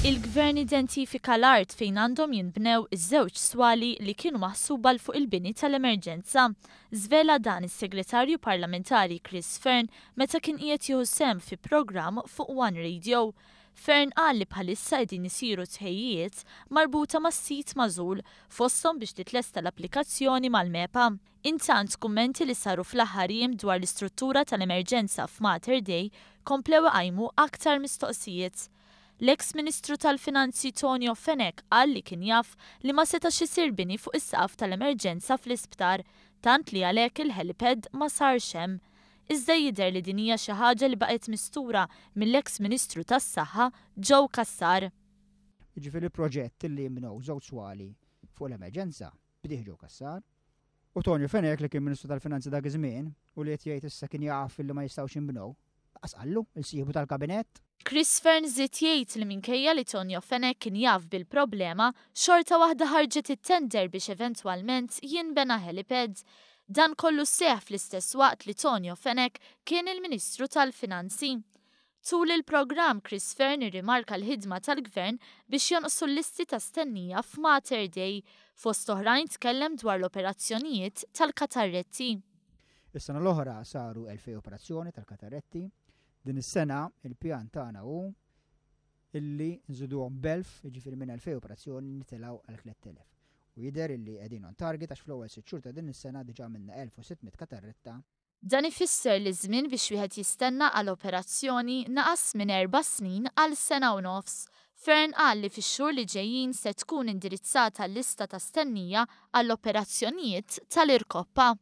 Il-Gvern identifika l-art fejn għandhom jinbnew iż-żewġ swali li kienu maħsuba 'l fuq il-bini tal-emerġenza. Żvela dan is-Segretarju Parlamentari Chris Fearne meta kien qiegħed jieħu sehem fi programm fuq One Radio. Fearne qal li bħalissa qegħdin isiru tħejjijiet marbuta mas-sit magħżul, fosthom biex titlesta l-applikazzjoni mal-MEPA. Intant, kummenti li saru fl-aħħar jiem dwar l-istruttura tal-emerġenza f'Mater Dei komplew iqajmu aktar mistoqsijiet. L-eks Ministru tal-Finanzi Tonio Fenech qal li kien jaf li ma setax isir bini fuq is-saqaf tal-emerġenza fl-isptar, tant li għalhekk il-helipad ma sarx hemm. Iżda jidher li din hija xi ħaġa li baqgħet mistura mill-eks Ministru tas-Saħħa Joe Cassar. Jiġifieri l-proġett li jinbnew żewġ swali fuq l-emerġenza bdieh Joe Cassar. U Tonio Fenech li kien Ministru tal-Finanzi dak iż-żmien u li qed jgħid issa kien jaf li ma jistgħux jinbnew, lanqas qallu 'l sieħbu tal-kabinett. Chris Fearne żied jgħid li minkejja li Tonio Fenech kien jaf bil-problema, xorta waħda ħarġet it-tender biex eventwalment jinbena helipad. Dan kollu seħħ fl-istess waqt li Tonio Fenech kien il-Ministru tal-Finanzi. Tul il-programm Chris Fearne irrimarka l-ħidma tal-Gvern biex jonqsu l-listi ta' stennija f'Mater Dei. Fost oħrajn tkellem dwar l-operazzjonijiet tal-katarretti. Is-sena l-oħra saru 2000 operazzjoni tal-katarretti. Din is-sena il-pjan tagħna hu illi nżiduhom b'elf, jiġifieri minn 2000 operazzjoni nitilgħu għal 3000. U jidher illi qegħdin on target għax fl-ewwel sitt xhur ta' din is-sena diġà għamilna 1600 katarretta. Dan ifisser li ż-żmien biex wieħed jistenna għal operazzjoni naqas minn erba' snin għal sena u nofs. Fearne qal li fix-xhur li ġejjin se tkun indirizzata l-lista ta' stennija għall-operazzjonijiet tal-irkoppa.